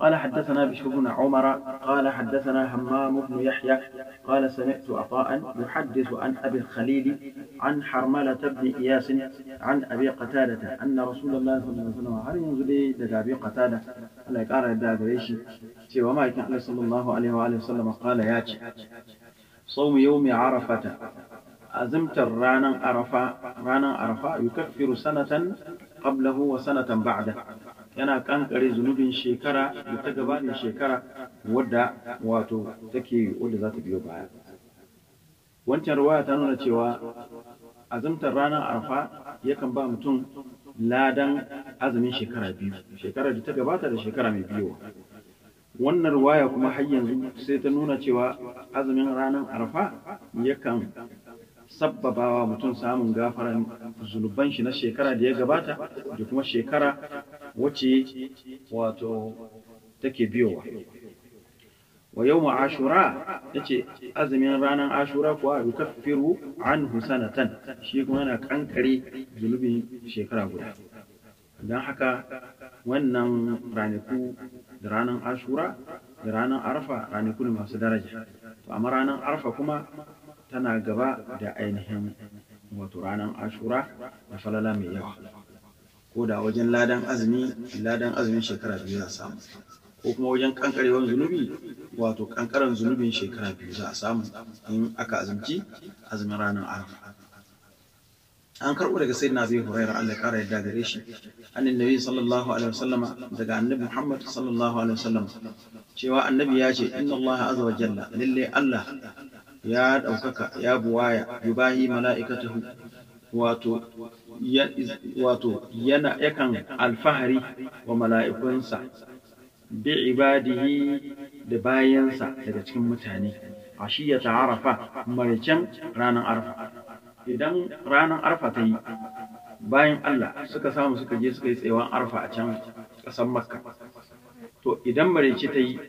قال حدثنا بشر بن عمر قال حدثنا همام بن يحيى قال سمعت عطاء يحدث عن أبي الخليل عن حرملة بن إياس عن أبي قتادة أن رسول الله صلى الله عليه وسلم har yanzu dai daga Abi Qatada Allah ya ƙara yadda gare shi cewa ma'aikin Allah sallallahu alaihi wa alihi wasallam qala ya ce صوم يوم عرفة azumtar ranar arafa ranar arafa yukaffiru sanatan qablahu wa sanatan ba'da yana kankare zunubin shekara da ta gabanin shekara wadda wato take wadda za ta biyo baya. Wancan ruwaya ta nuna cewa azumtar ranar arafa yakan ba mutum ladan azumin shekara biyu, shekara da ta gabata da shekara mai biyowa. Wannan ruwaya kuma har yanzu sai ta nuna cewa azumin ranar arafa yakan sabbabawa mutum samun gafaran zunuban shi na shekara da ya gabata da kuma shekara wacce wato take biyowa. Wa yawma ashura, yace azumin ranar ashura kuwa yukaffiru anhu sanatan, shi kuma yana kankare zunubin shekara guda. Don haka wannan ranaku da ranar ashura da ranar arfa ranaku ne masu daraja. To amma ranar arfa kuma tana gaba da ainihin wato ranar ashura da falala mai yawa. Ko da wajen ladan azumi, ladan azumin shekara biyu za a samu, ko kuma wajen kankarewar zunubi, wato kankaran zunubin shekara biyu za a samu in aka azumci azumin ranar arfa. An karɓo daga sayyidina Abi Hurairah, Allah ya ƙara yadda gare shi, annin nabi sallallahu alaihi wasallam, daga annabi Muhammad sallallahu alaihi wasallam, cewa annabi ya ce inna Allah azza wa jalla, lalle Allah ya ɗaukaka ya buwaya, yubahi mala'ikatahu, wato wato yana yakan alfahari wa mala'ikunsa bi ibadihi da bayansa daga cikin mutane ashiyata arafa, maricen ranar arfa. Idan ranar arfa ta yi, bayan Allah suka samu suka je suka yi tsayawan arfa a can ƙasar Makka, to idan maraice ta yi,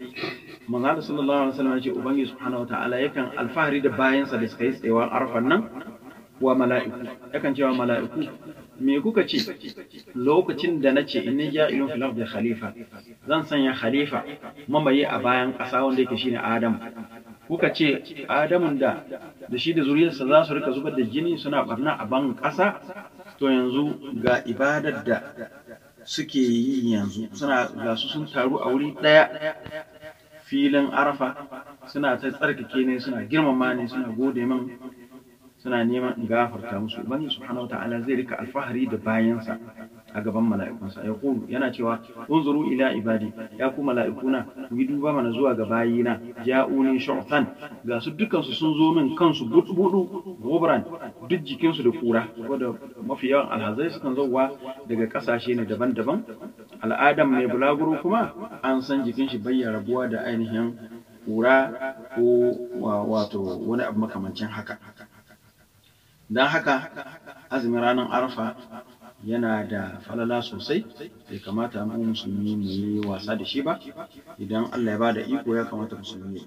manzo Allah sallallahu alaihi wasallam ya ce ubangiji subhanahu wataala yakan alfahari da bayansa da suka yi tsayawan arfan nan wa mala'iku, yakan cewa mala'iku, me kuka ce lokacin da nace inni ja'ilun fil ardi khalifa, zan sanya khalifa mamaye a bayan ƙasa wanda yake shine Adam? Kuka ce Adamun da da shi da zuriyarsa za su rika zubar da jini suna barna a ban ƙasa. To yanzu ga ibadar da suke yi yanzu, suna ga su sun taru a wuri ɗaya filin arafa, suna ta tsarkake ne, suna girmama ne, suna gode min, suna neman in gafarta musu. Ubangiji subhanahu wataala zai rika alfahari da bayansa a gaban mala'ikunsa, ya kulu yana cewa unzuru ila ibadi, ya ku mala'ikuna, ku yi duba mana zuwa ga bayina, ja'uni shu'tan, ga su dukansu sun zo min kansu budu-budu, gobran, duk jikinsu da kura. Saboda mafi yawan alhazai sukan zowa daga kasashe ne daban-daban, al'adan mai bulaguro kuma an san jikin shi bayya rabuwa da ainihin kura ko wato wani abu makamancin haka. Don haka azumin ranar arfa yana da falala sosai, bai kamata mu musulmi mu yi wasa da shi ba. Idan Allah ya bada iko, ya kamata musulmi.